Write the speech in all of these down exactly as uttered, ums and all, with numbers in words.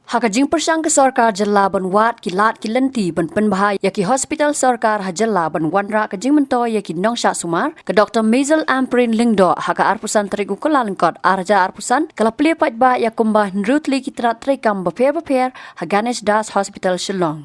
Ha ka jingpyrshang ka sorkar jylla ban wad ki lad ki lynti ban pynbha ïa ki hospital sorkar ha jylla ban wanrah ka jingmyntoi ïa ki nongshah sumar, ka Doktor Maisel Ampareen Lyngdoh ha ka arphew san tarik u Kyllalyngkot arhajar arphew san ka la plie paidbah ïa kumba hynriew tylli ki tnat treikam bapher bapher ha Ganesh Das Hospital Shillong.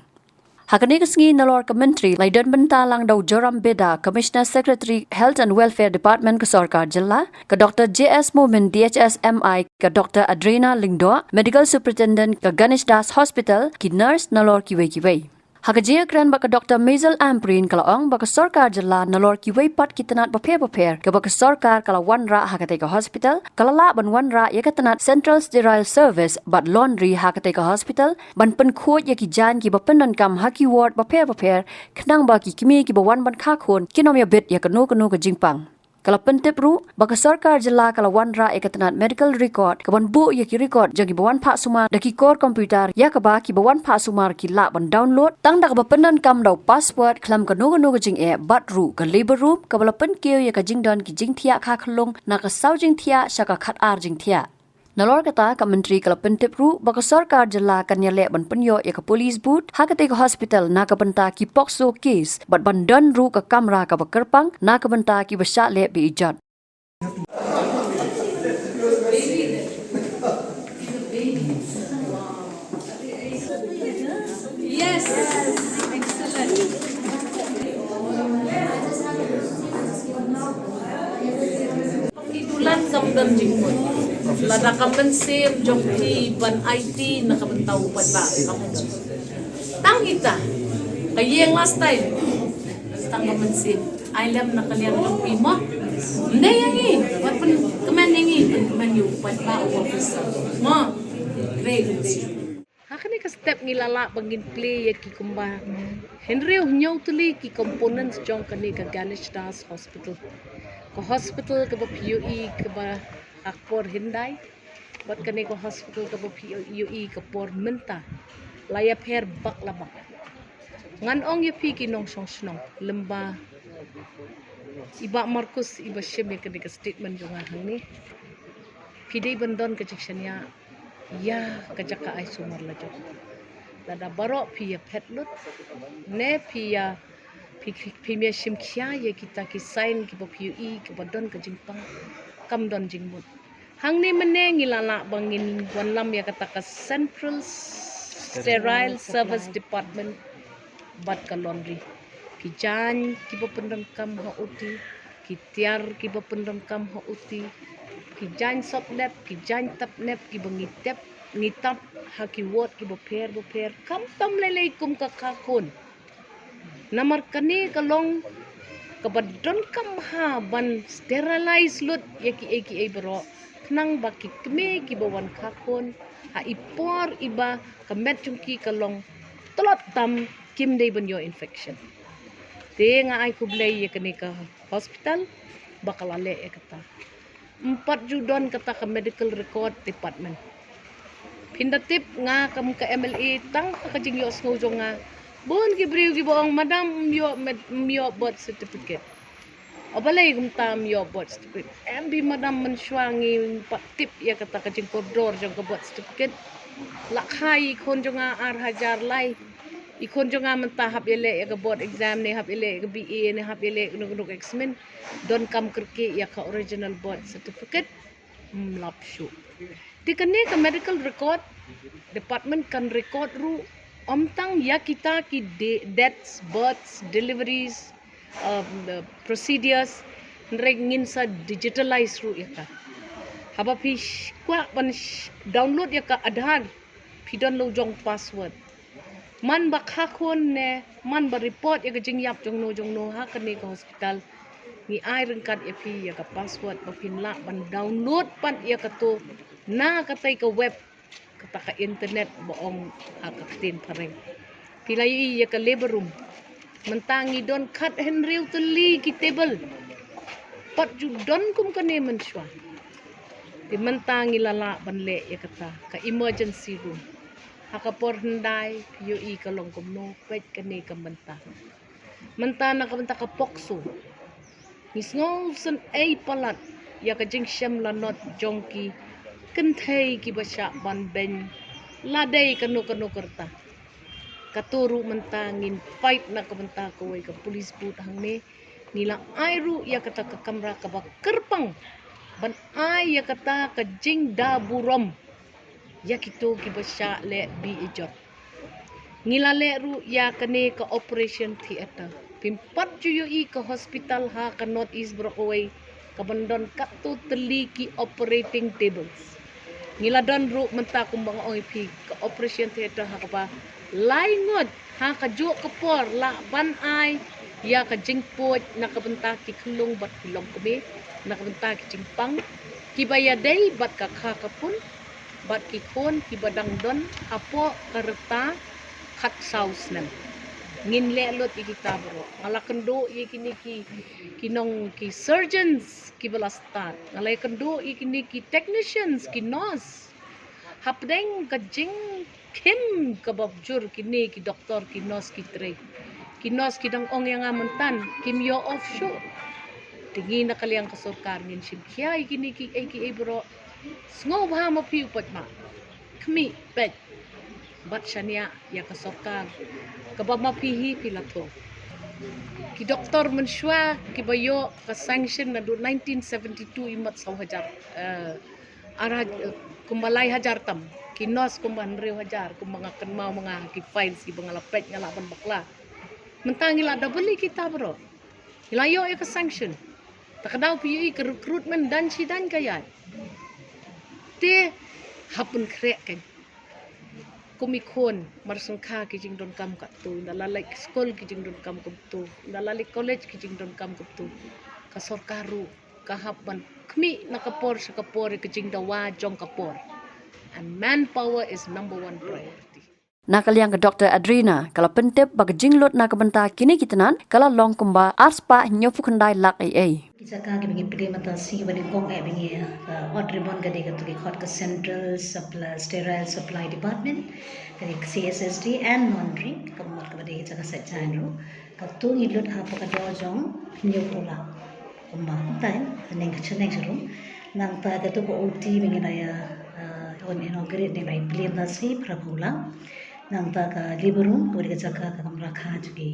Ha kane ka sngi nalor ka Myntri la ïadon bynta lang da u Joram Beda, Commissioner Secretary Health and Welfare Department ka sorkar jylla, ka Doktor J S Momin, D H S M I, ka Doktor Adrena Lyngdoh, Medical Superintendent ka Ganesh Das Hospital, ki nurse nalor kiwei kiwei. Ha ka jingïakren bad ka Doktor Maisel Ampareen ka la ong ba ka sorkar jylla nalor kiwei pat ki tnat bapher bapher kaba ka sorkar ka la wanrah ha katei ka hospital, ka la lah ban wanrah ïa ka tnat Central Sterile Service bad laundry ha katei ka hospital, ban pynkhuid ïa ki jaiñ kiba pyndonkam ha ki ward bapher bapher, khnang ba ki kmie kiba wan ban kha khun kin ym ïabit ïa kano kano ka jingpang. Ka la pyntip ruh ba ka sorkar jylla ka la wanrah ïa ka tnat medical record kaban buh ïa ki record jong kiba wan phah sumar da ki kor computer, ïa kaba kiba wan phah sumar ki lah ban download tang da kaba pyndonkam da u password khlem kano kano ka jingeh, bad ruh ka labor room kaba la pynkiew ïa ka jingdon ki jingthiah kha khyllung na ka saw jingthiah sha ka khatar jingthiah. Nalor kata ka Myntri ka la pyntip ruh ba ka sorkar jylla kan ïaleh ban pynïoh ïa ka police booth ha katei ka hospital na ka bynta ki POCSO case bad ban don ruh ka kamra kaba kyrpang na ka bynta kiba shah leh be-ijot. Yes. Excellent. Phi dulan kam don jingmut. Lada ka mynsiem jong phi ban aiti na ka bynta u paidbah. Tang ita. Ka ïeng last time. Tang ka mynsiem. Ai lem na ka liang jong phi mo. Ym dei ïa ngi. Wat pynkmen ïa ngi. Pynkmen ïa u paidbah u officer. Mo. Re, re. Ha kane ka step ngi la lah ba ngin plie ïa ki kumba hynriew hynñiew tylli ki components jong kane ka Ganesh Das Hospital. Ka hospital kaba phi ïohi kaba ha ka por hyndai bad kane ka hospital kaba phi ïohi ka por mynta la ïapher bak la bak. Ngan ong ïa phi ki nongshong shnong lymba i Bah Marcus iba shim ïa kane ka statement jong nga hangne. Phi dei ban don ka jingshaniah ïa ka jaka ai sumar la jong. Lada baroh phi ïaphet lut ne phi ïa phi, phi, phi ïa shim khia ïa kita ki sign kiba phi ïohi kiba don ka jingpang, kam don jingmut. Hangne mynne ngi la lah ba ngin wanlam ïa kata ka Central Sterile Service Department bad ka laundry. Ki jaiñ kiba pyndonkam ha O T, ki tiar kiba pyndonkam ha O T, ki jaiñ sopnep, ki jaiñ tapnep kiba ngi tep, ngi tap ha ki ward kiba pher bapher, khamtam lei lei kum ka kha khun. Namar kane ka long kaba donkam bha ban sterilize lut ïa kiei kiei baroh khnang ba ki kmie kiba wan kha khun ha i por iba ka met jong ki ka long tlot tam kim dei ban ïoh infection. Te nga ai khublei ïa kane ka hospital ba ka la leh ïa kata. Ym pat ju don kata ka medical record department. Phin da tip nga kam ka M L A tang ha ka jingïohsngew jong nga. Bun ki briew kiba ong madam ym ïoh med-, ym ïoh birth certificate. O balei kumta ym ïoh birth certificate? Em bi madam mynshuwa ngi ym pat tip ïa kata ka jingkordor jong ka birth certificate. La kha i khun jong nga ar hajar lai. I khun jong nga mynta hap ïaleh ïa ka board exam ne hap ïaleh ïa ka B A ne hap ïaleh ïa ka nuk nuk exam. Donkam kyrkieh ïa ka original birth certificate. Ym lap shuh. Te kane ka medical record department kan record ruh ym tang ïa kita ki de-, deaths, births, deliveries, um, uh, procedures, hynrei ngin sa digitalize ruh ïa ka. Haba phi sh-, kwah ban sh-, download ïa ka Aadhaar, phi don la u jong password. Man ba kha khun ne man ba report ïa ka jingïap jong no jong no ha kane ka hospital, ngi ai ryngkat ïa phi ïa ka password ba phin lah ban download pat ïa kato na katei ka web, kata ka internet ba ong ha ka ktien phareng. Phi la ïohi ïa ka labor room. Mynta ngi don khat hynriew tylli ki table. Pat ju don kum kane mynshuwa. Te mynta ngi la lah ban leh ïa kata ka emergency room. Ha ka por hyndai phi ïohi ka long kumno, peit kane ka mynta. Mynta na ka bynta ka POCSO, ngi sngew sngewsih palat ïa ka jingshem lanot jong ki kynthei kiba shah ban beiñ La dei kano kano ka rta. Kato ruh mynta ngin fight na ka bynta kawei ka police booth hangne. Ngi la ai ruh ïa kata ka kamra kaba kyrpang ban ai ïa kata ka jingda burom ïa kito kiba shah leh beh jot. Ngi la leh ruh ïa kane ka operation theater. Phim pat ju ïohi ka hospital ha ka North East baroh kawei kaban don katto tylli ki operating tables. Ngi la don ruh mynta kumba nga ong ïa phi ka operation theater ha kaba lai ngut ha kajuh ka por lah ban ai ïa ka jingpud na ka bynta ki khyllung bad ki longkmie, na ka bynta ki jingpang kiba ïadei bad ka kha ka pun bad ki khun kiba dang don hapoh ka rta khatsaw snem. Ngin leh lut ïa kita baroh. Nga la kynduh ïa kine ki, ki nong ki surgeons kiba la stad. Nga la kynduh ïa kine ki technicians, ki nurse. Hapdeng ka jingkhim kaba jur kine ki doktor, ki nurse ki trei. Ki nurse ki dang ong ïa nga mynta kim ïoh off shuh. Te ngi na ka liang ka sorkar ngin shim khia ïa kine kiei kiei baroh. Sngewbha ma phi u paidbah. Khmih peit bad shaniah ïa ka sorkar kaba ma phi hi phi la thoh. Ki doktor mynshuwa kiba ïoh ka sanction naduh nineteen seventy-two imat saw hajar, eh, ar haj-, eh, kumba lai hajar tam. Ki nurse kumba hynriew hajar, kumba nga kynmaw ma nga ha ki files kiba nga la peit nga lah ban bakla. Mynta ngi la double ïa kita baroh. Ngi la ïoh ïa ka sanction. Ta ka daw phi ïohi ka recruitment dang shi dang ka ïaid. Te hap pynkhreh kein. Kum i khun, mar sngewkha ki jingdonkam katto, ynda la leit skul ki jingdonkam kumto, ynda la leit college ki jingdonkam kumto. Ka sorkar ruh ka hap ban khmih na ka por sha ka por ïa ka jingdawa jong ka por. And manpower is number one priority. Na ka liang ka Doctor Adrina, ka la pyntip ba ka jinglut na ka bynta kine ki tnat ka la long kumba arspah hynñiewphew khyndai lak eiei. Ki jaka kiba ngi plie mynta shi kiba nyngkong eh ba ngi, uh, ot ribbon ka dei kato ki khot ka Central Supply, Sterile Supply Department, ka dei ka C S S D and Laundry, ka mut kaba dei ka jaka sait jaiñ ruh. Kato ngi lut hapoh ka dor jong hynñiewphew lak. Kumba, kumta, eh, ka neng ka chneng sharum. Nangta kato ka O T ba ngi la ïa, eh, on inaugurate ne la ïa plie mynta shi, phraphew lak. Nangta ka labor room, kaba dei ka jaka ka kamra kha jong ki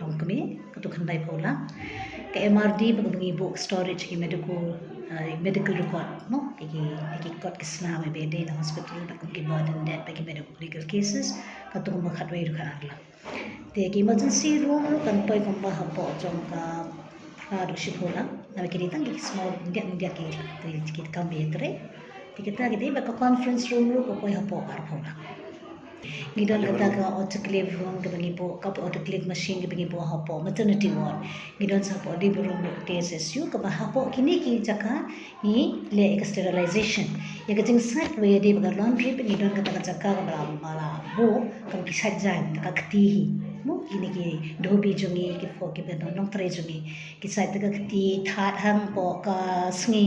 longkmie, kato khyndaiphew lak. Ka M R D ba kaba ngi buh storage ki medical, eh, medical record, no? Ki, ki, ki kot ki snam ba dei na hospital, bad kum ki burden death, bad ki medical legal cases, kato kumba khatwei ruh khatar lak. Te ki emergency room ruh kan poi kumba hapoh jong ka phra haduh shiphew lak. Naba ki dei tang ki small, ngiat ngiat ki, ki, ki kam ba ïatrei. Te kita ki dei ba ka conference room ruh ka poi hapoh arphew lak. Ngi don kata ka autoclave room kaba ngi buh, ka autoclave machine kaba ngi buh hapoh maternity ward. Ngi don sa hapoh labor room ruh ka T S S U kaba hapoh kine ki jaka ngi leh ïa ka sterilization. Ïa ka jingsait kaba ïadei bad ka laundry pat ngi don kata ka jaka kaba la, ba la buh kum ki sait jaiñ, ka kti hi. Mo, kine ki dhobi jong ngi, ki pho, kiba don nongtrei jong ngi. Ki sait da ka kti, thad hangto ka sngi,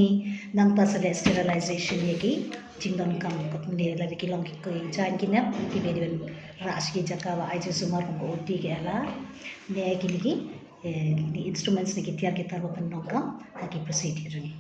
nangta sa leh sterilization ïa ki jingdonkam, kum ne la ki long ki, ki jaiñ ki nep, kiba dei ban rah sha ki jaka ba ai jingsumar kum ka O T ki ella. Ne kine ki, eh, ki instruments ne ki tiar ki tar ba pyndonkam ha ki procedure jong ngi.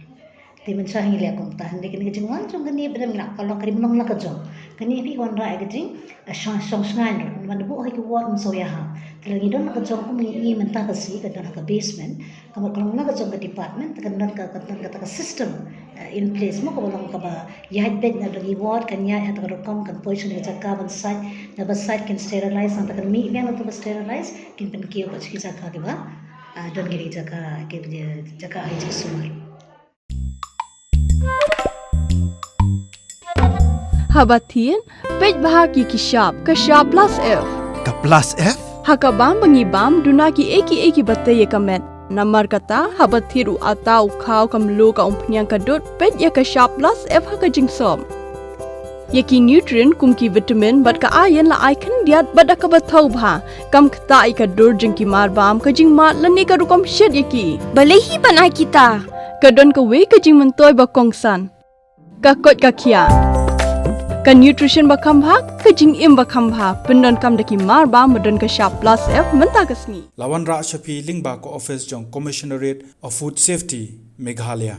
Te mynshwa ngi leh kumta, hynrei kane ka jingwan jong kane ba dang la ka long, ka dei ban long la ka jong. Kane phi wanrah ïa ka jing, eh, shong, shong shngaiñ ruh. Namar da buh ha ki ward ym sngewsih ha. Te lada ngi don la ka jong kumba ngi i mynta ka sngi, ka don ha ka basement. Ka mut ka long la ka jong ka department, te ka don ka, ka don kata ka system, eh, in place mo, kaba long kaba ïaid beit na la ki ward, kan ïaid ha kata ka rukom, kan poi sha kane ka jaka ban sait, naba sait kin sterilize, nangta kan mih biang na kata ba sterilize, kin pynkiew pat sha ki jaka kiba, ah, don kine ki jaka, ki jaka ai jingsumar. Haba thied, peit bha ki ki shap, ka shap plus F. Ka plus F? Ha ka bam ba ngi bam, duna kiei kiei kiba tei ïa ka met. Namar kata, haba thied u atta, u khaw, ka mluh, ka umphniang, ka dud, peit ïa ka shap plus F ha ka jingsop. Ïa ki nutrient kum ki vitamin bad ka iron la ai khyndiat bad da kaba thaw bha. Kam ktah ïa ka dur jong ki marbam, ka jingmad lane ka rukom shet ïa ki. Balei hi ban ai kita? Ka don kawei ka jingmyntoi ba kongsan. Ka koit ka khiah. Ka nutrition ba kham bha, ka jingim ba kham bha. Pyndonkam da ki marbam ba don ka shap plus F mynta ka sngi. La wanrah sha phi lyngba ka office jong Commissionerate of Food Safety, Meghalaya.